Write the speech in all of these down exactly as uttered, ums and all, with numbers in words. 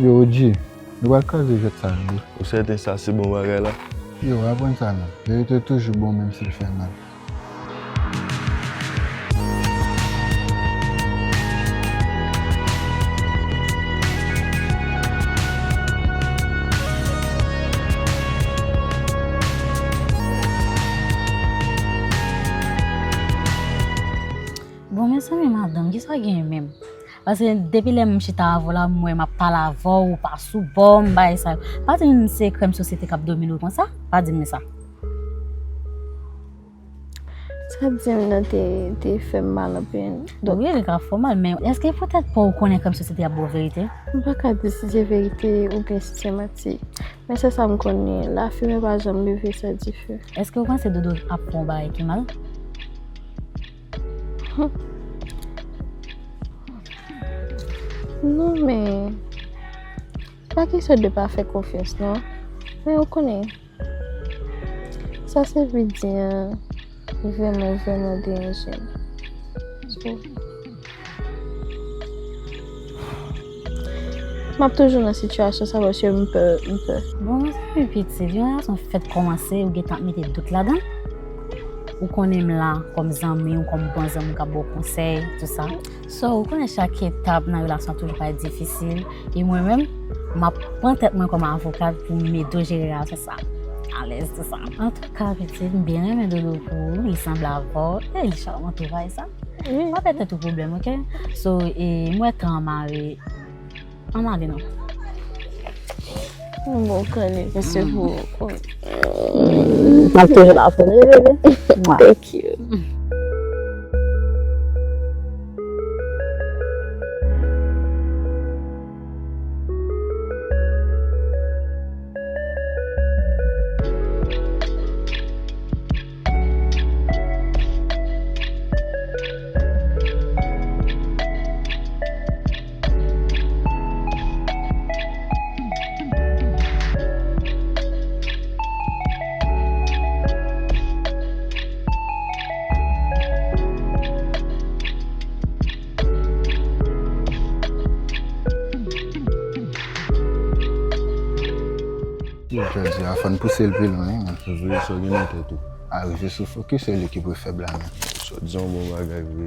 Yo, O G, nou pral kraze jwèt sa yo, wi. Ou sèten sa se bon bagay la? Yo, aprann sa non. Verite toujou bon, menm si l fè mal. Bon, mezanmi, madanm, kisa w genyen menm? Paske depi lè m chita avè w la, m wè m ap pale avè w, ou pa sou bò, m bay sa yo. Pa di m se krèm sosyete k ap domine w konsa. Pa di m sa. Sa w di m nan te, te fè m mal anpil. Donk, wi, li ka fè w mal, men èske poutèt pa w konnen krèm sosyete ap ba w verite? M pa ka di si se verite oubyen si se manti. Men sèl sa m konnen, lafimen pa janm leve san dife. Èske w panse Dodo ap fè yon bagay ki mal? Non, men pa kesyon de pa fè konfyans, non. Men ou konnen, sa se vi di an vrèman, vrèman deranje m. So, m ap toujou nan sitiyasyon sa paske m pè, m pè. Bon, mezanmi pitit, yon gason fèk kòmanse, ou gentan ap mete dout ladan l. Ou konnen m la kòm zanmi w, kòm bon zanmi w k ap ba w konsèy, tout sa. So, ou konnen chak etap nan relasyon toujou pa difisil. E mwen menm, m ap pran tèt mwen kòm avokat pou m ede w jere relasyon sa. Alèz, tout sa. Antouka, pitit, m byen renmen Dodo pou ou. Li sanble avè w. E li chalman tou vay sa. Wi. Pa fè tèt ou pwoblèm, oke? So, e, m wè tan an mare. Ann ale non. Bon, kale, mèsi pou. M ap toujou la pou nou, bebe. Thank you. Jodi a, fò n pouse l pi lwen, wi, men. Se vre, sa w gen nan tèt ou. A wi, se sou fokis, se li ki pou fèb la, men. Sa w di yon bon bagay, vre.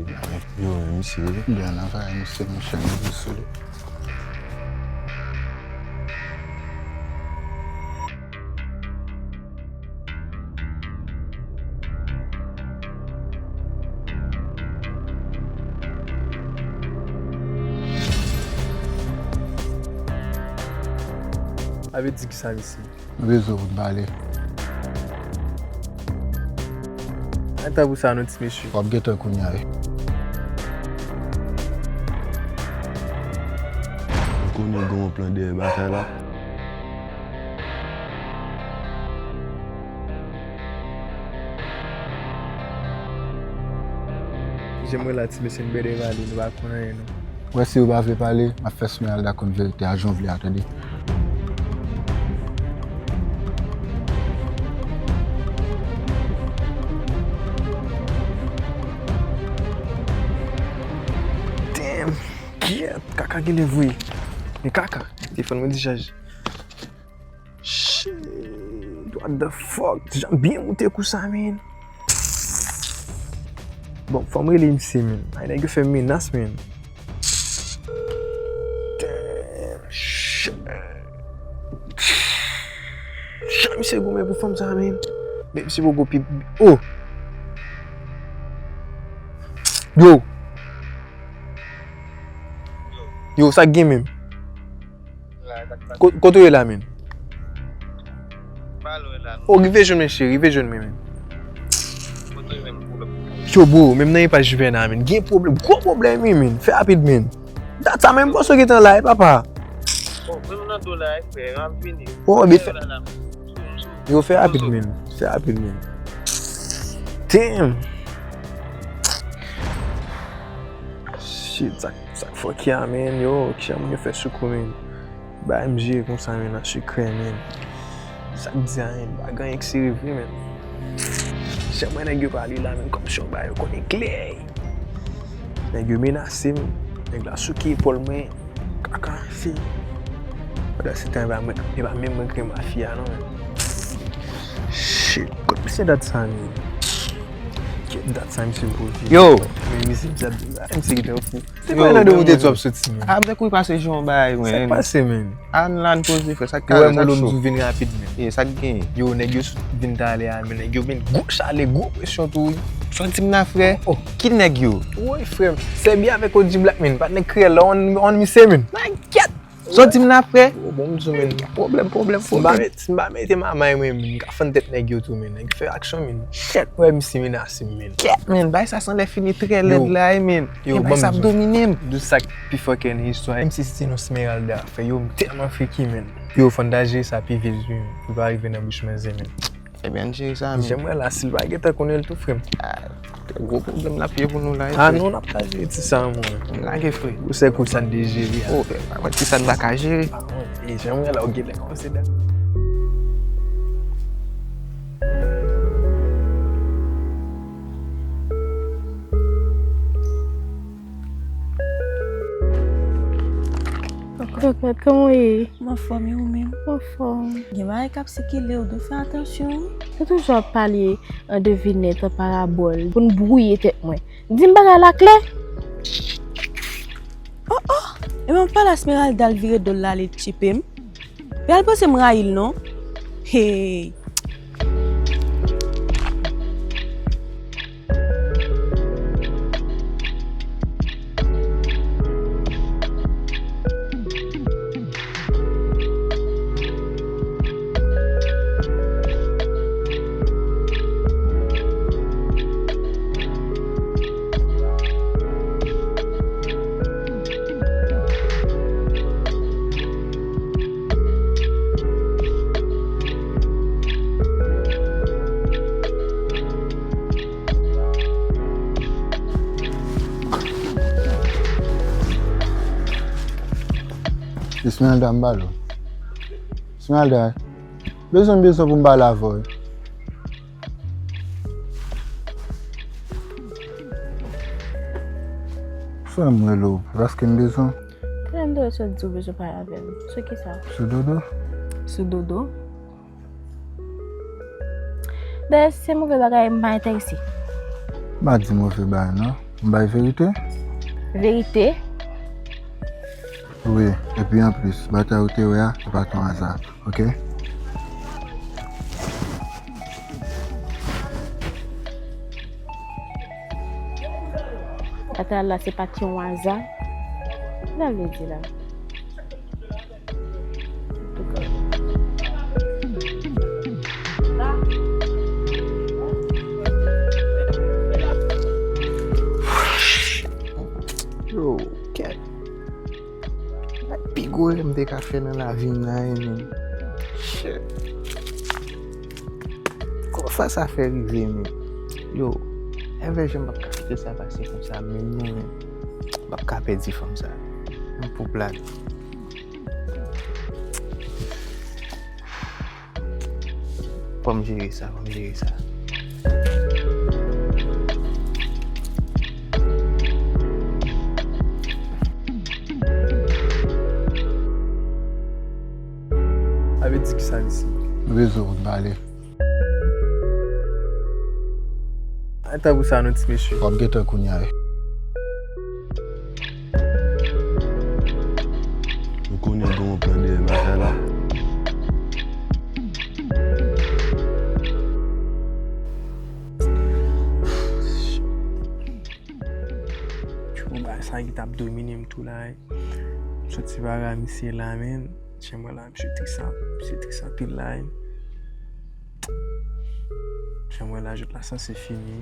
Yo, men misye, wi. Byen anvan misye, monchè, nou vin sou li. Sa vle di kisa, mesye? Nou bezwen w pou n pale. Antan pou sa non, ti mesye. W ap gentan kounye a, wi. Ou konnen gen yon plan dèyè batay la. Jan m wè la, ti mesye, n bèdè pale, nou pa konn anyen, non. Ou wè, si ou pa vle pale, m ap fè Smeralda konn verite a jan w vle a, tande. Damn! Kyèt! Kaka genlè vre. Men kaka, telefòn mwen dichaj. Shit, what the fuck? Ti jan byen moute kou sa, man. Bon, fò m rele misye, man. Ay, nèg yo fè menas, man. Damn, shit. Jan misye goumen pou fanm sa, man. Men misye poko pi, oh. Yo. Yo, sa k gen menm? Ko-, kote w ye la, men? O, rive jwenn mwen, cheri, rive jwenn mwen, men. Yo, bro, menm nan e pa Juvena, men. Gen pwoblèm, gwo pwoblèm, wi, men. Fè rapid, men. Dat sa menm, panse w gentan la, e papa. O, men fè. Yo, fè rapid, men. Fè rapid, men. Damn. Shit, sa Sa k fòk ya, men, yo, kijan moun yo fè sou kou, men? Ba M J konsa, men, nan sekrè, men. Sa k di a, men, pa gen anyen k serye vre, men. Jan mwen nèg yo pale la, men, kòmsi yon bagay yo konnen klè. Nèg yo menase m, nèg la souke epòl mwen, kaka, se. Dwa se tan e pa mwen, e pa menm mwen ki renmen fi a non. Shit, kot misye dat sa menm? Ki dat sa misye poze? Yo! Men misye, misye ap di, misye ki te fou. Se pa nan de ou te di w ap soti menm. Ap de kou pase jan bagay mwen. Sa k pase menm? Ann la n poze frè, sa k ka wè molo m di w vin rapid menm. E sa k gen? Yo, nèg yo sot vin talè a men nèg yo vin gwo chale, gwo presyon tou wi. Sa w di m la frè? Oh. Ki nèg yo? Woy frè m, Sebi avèk O G Black menm, patnè kriyèl la, on, on misye menm. Sa w di m la frè? Bon, bon, m di w menm. Pwoblèm, pwoblèm, pwoblèm. Si m pa mete mamay mwen menm, m ka fann tèt nèg yo tou menm. Nèg fè aksyon menm. Shit. Wè misye menase m menm. Kèt menm, bay sa sanlè fini trè lèd la wi menm. Yo, bay sa ap domine m. Di sa k pi fò ke nan istwa. Menm si se te non Smeralda, frè, yo, m tèlman friki menm. Yo, fò n ta jere sa pi vit wi, pou l pa rive nan bouch manzè menm. Ebyen, ann jere sa menm. Jan m wè la, si l pa gentan konnen l tou, frè m. Ah, gwo pwoblèm n ap ye pou nou la wi frè. Ah non, n ap ka jere ti sa mwen. Ann lage frè. Gwosè kou sa n te jere a. Oh, pa mwen, ti sa n pa ka jere. Ah non, e jan m wè la, ou genlè kòmanse dat. Kokot, kòman w ye? M anfòm, e ou menm? M anfòm. Gen bagay k ap sikile, ou dwe fè atansyon wi. Ou toujou ap pale an devinèt, an parabòl, pou n bwouye tèt mwen. Di m bagay la klè. Oh, oh! Epi m ap pale a Smeralda, l vire do l, l ale tchipe m. Pral panse m rayi l non. Hey! Esmeralda, m pale w. Esmeralda, bezwen, bezwen pou m pale avè w. Frè m rele w, paske m bezwen. Frè m te sot di w bezwen pale avè m. Sou kisa? Sou Dodo. Sou Dodo? Dayè, si se move bagay, m pa enterese. M pa di move bagay, non. M bay verite. Verite? Wi, epi anplis, batay ou te wè a, se pa t yon aza. Ok. Batay la, se pa t yon aza. Sa l vle di la? Antouka. Yo, kèt. Pi gwo erè m te ka fè nan lavi m nan, e, men. Shit. Kòman sa fè rive, men? Yo, Evè Jan, m p ap ka kite sa pase konsa, men non, men. M p ap ka pèdi fanm sa. M pou blag. Fò m jere sa, fò m jere sa. Sa vle di kisa, mesye? Rezo pou n pale. Ay, tankou sa, non, ti mesye. W ap gentan kounye a wi. Ou konnen gen yon plan dèyè bagay la. Tchou, bagay sa ki t ap domine m tou la, wi. M soti pa ra misye la, men. Jan m wè la, misye tris, misye tris anpil la, wi. Jan m wè la, jwèt la sanse fini.